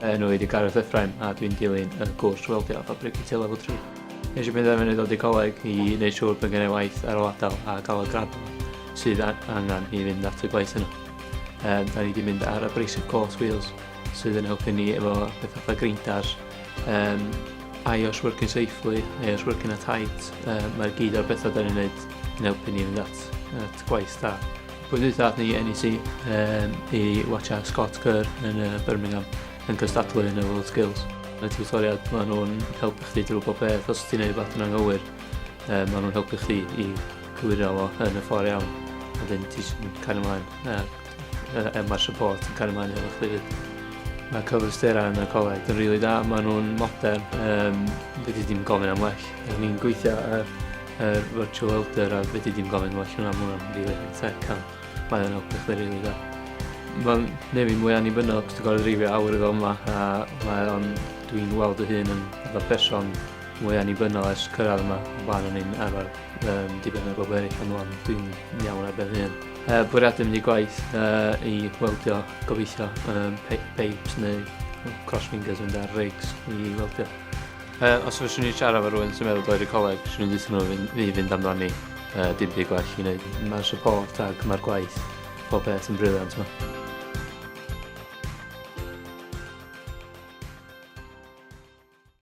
Enw i 'di Gareth Ephraim a dwi'n dilyn y gwrs weldio Fabricator Level 3. Nes i benderfynu dod i coleg i wneud siŵr bod gen i waith ar ôl adael a gael y gradd sydd angen i fynd at y gwaith yna. Um, da ni wedi mynd ar Abrasive Course Wheels sydd yn helpu ni efo pethau fatha grindars, um, IOS Working Safely, IOS Working at Height, um, mae'r gyd o'r bethau da ni'n gwneud yn helpu ni fynd at, at gwaith da. Blwyddyn dwytha ath ni i NEC um, i watcha Scott Kerr yn uh, Birmingham yn cystadlu yn y World Skills. Yn y tiwtoriad maen nhw'n helpu chdi drwy bob peth. Os ti'n neud rhywbeth yn anghywir, um, maen nhw'n helpu chdi i cywiro fo yn y ffordd iawn. A dyn ti jyst yn cario ymlaen. A, a, a mae'r support yn cario ymlaen efo chdi fyd. Mae cyfleusterau yn y coleg yn rili da, maen nhw'n modern, um, fedri di'm gofyn am well. Ni'n gweithio ar yr virtual welder a fedri di'm gofyn well hwnna, ma' hwnna'n rili high tech a mae o'n helpu chdi rili da. Mae'n neud fi mwy annibynnol, cos dwi'n gorfod dreifio awr i ddod yma a mae o'n, dwi'n weld y hun yn fatha person mwy annibynnol ers cyrraedd yma. O blaen o'n i'n arfer um, dibynnu ar bobl eraill, ond wan dwi'n iawn ar ben fy hun. Uh, bwriadu mynd i gwaith uh, i weldio, gobeithio, um, pipes neu cross fingers mynd ar rigs i weldio. Uh, os fyswn i'n siarad efo rhywun sy'n meddwl dod i'r coleg, swn i'n dweud nhw fynd, i fynd amdani. Uh, dim byd gwell i wneud. Mae'r support ag mae'r gwaith, pob peth yn brilliant yma.